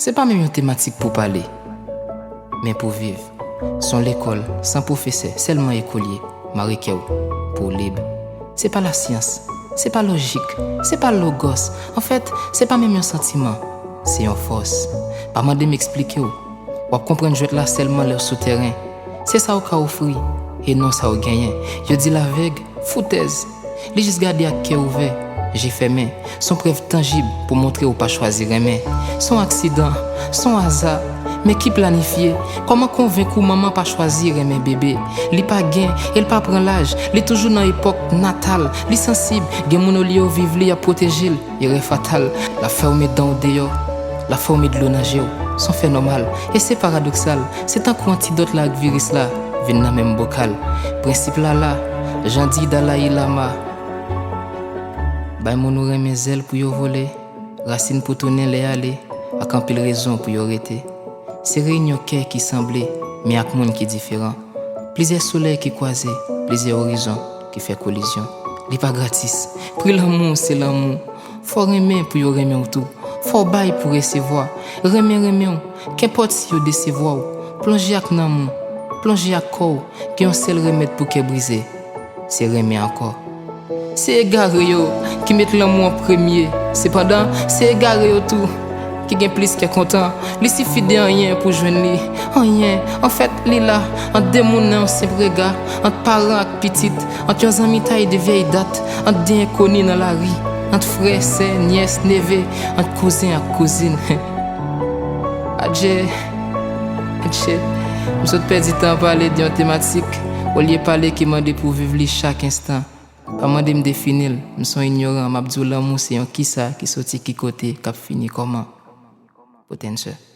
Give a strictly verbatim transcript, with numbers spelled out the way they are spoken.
Se pa menm yon tematik pou pale, men pou viv. Se yon lekòl san pwofesè, sèlman ekolye, mare kè w pou w lib. Se pa lasyans, se pa lojik, se pa logòs. Anfèt, se pa menm yon santiman, se yon fòs. Pa mande m eksplike w. W ap konprann jwèt la sèlman lè w sou tèren. Se sa w ka ofri, e non sa w genyen. Yo di l avèg, foutèz. Li jis gade ak kè ouvè, je fèmen. Se yon prèv tanjib pou montre w pa chwazi renmen. Se yon aksidan, se yon aza, men ki planifye. Kòman konvenk ou manman pa chwazi renmen bebe? Li pa gen, e l pa pran laj. Li toujou nan epòk natal. Li sansib, gen moun olye yo viv li, y ap pwoteje l. Erè fatal, l ap fè w met dan w deyò, l ap fè w met dlo nan je w. Se yon fè nòmal, e se paradoksal. Se tankou antidòt la ak viris la vin nan menm bokal. Prensip la la, jan di Dalayi Lama, bay moun ou renmen zèl pou yo vole, rasin pou tounen lè ale, ak anpil rezon pou yo rete. Se reyinyon kè ki sanble, men ak moun ki diferan. Plizyè solèy ki kwaze, plizyè orizon ki fè kolizyon. Li pa gratis. Pri lanmou se lanmou. Fò w renmen pou yo renmen w tou. Fò w bay pou resevwa. Renmen renmen w, kenpòt si yo desevwa w. Plonje ak nanm ou, plonje ak kò w. Gen yon sèl remèd pou kè brize, se renmen ankò. Se egare yo ki met lanmou an premye. Sepandan, se egare yo tou ki gen plis kè kontan. Li sifi de anyen pou jwenn li. Anyen. Anfèt, li la, ant de moun nan yon senp rega, ant paran ak pitit, ant yon zanmitay de vyèy dat, ant de enkoni nan lari, ant frè, sè, nyès, neve, ant kouzen ak kouzin. Adje, adje, m sot pèdi tan pale de yon tematik, olye pale ki mande pou viv li chak enstan. Pa mande m defini l, m se yon inyoran, m ap di w lanmou se yon kisa ki soti ki kote, k ap fini kòman. Potensè.